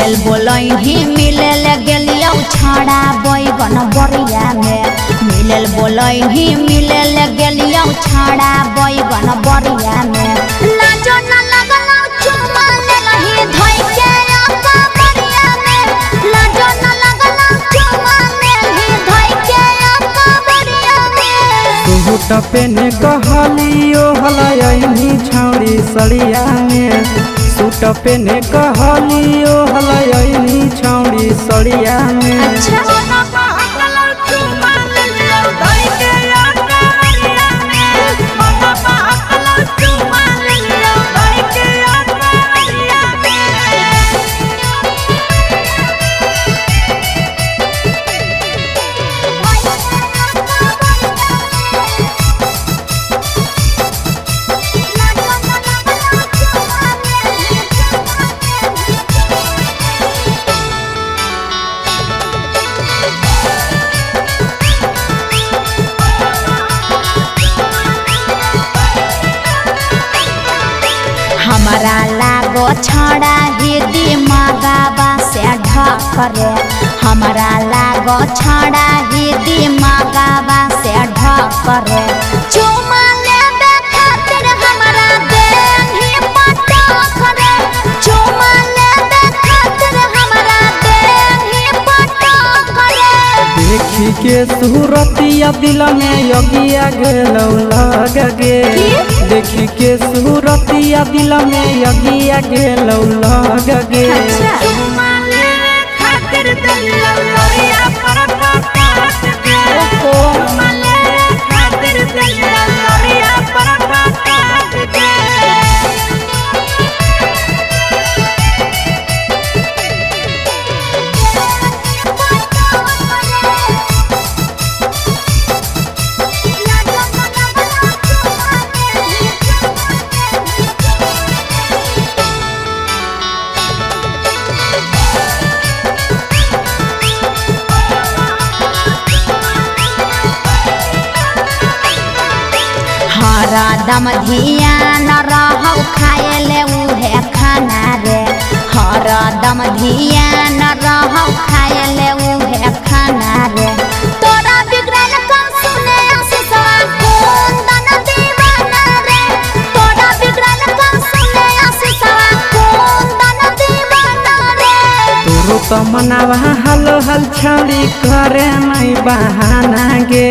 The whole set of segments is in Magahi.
मिलल बोलही मिलल गेलियौ छड़ा बैगन बरिया में। मिलल बोलही मिलल गेलियौ छड़ा बैगन बरिया में। लाजो न लगलौ चुमा लेलही धोइ के अपा बरिया में। लाजो न लगलौ चुमा लेलही धोइ के अपा बरिया में। सूट पेने कहलियो हलयनी छौड़ी सड़िया में। सूट पेने कहलियो हलयनी छौड़ी सड़िया में। अच्छा हमारा लागो छड़ा ही दिमागवा से ढकरे। हमारा लागो छड़ा ही दिमागवा से ढकरे। चुमा लेबे खातिर हमारा देह पटक रे। चुमा लेबे खातिर हमारा देह पटक रे। देखी के सूरतिया दिल में यगिया गेलौ लग गे। देखी के सूरतिया दिल में यगिया गेलौ लग गे। अच्छा। हरदम ध्यान रहौ खाएले उहे खाना रे। हरदम ध्यान रहौ खाएले उहे खाना रे। तोरा बिगड़ल कम सुने आशीषवा कुंदन दीवाना रे। तोरा बिगड़ल कम सुने आशीषवा कुंदन दीवाना रे। तोरो त मनावा हलो हल छौड़ी करे नहीं बहाना गे।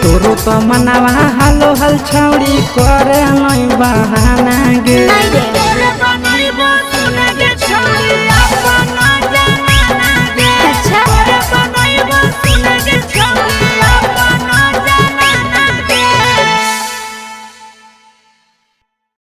तोरो त मनावा हलो हल छौड़ी करे नहीं बहाना गे। नहीं रे।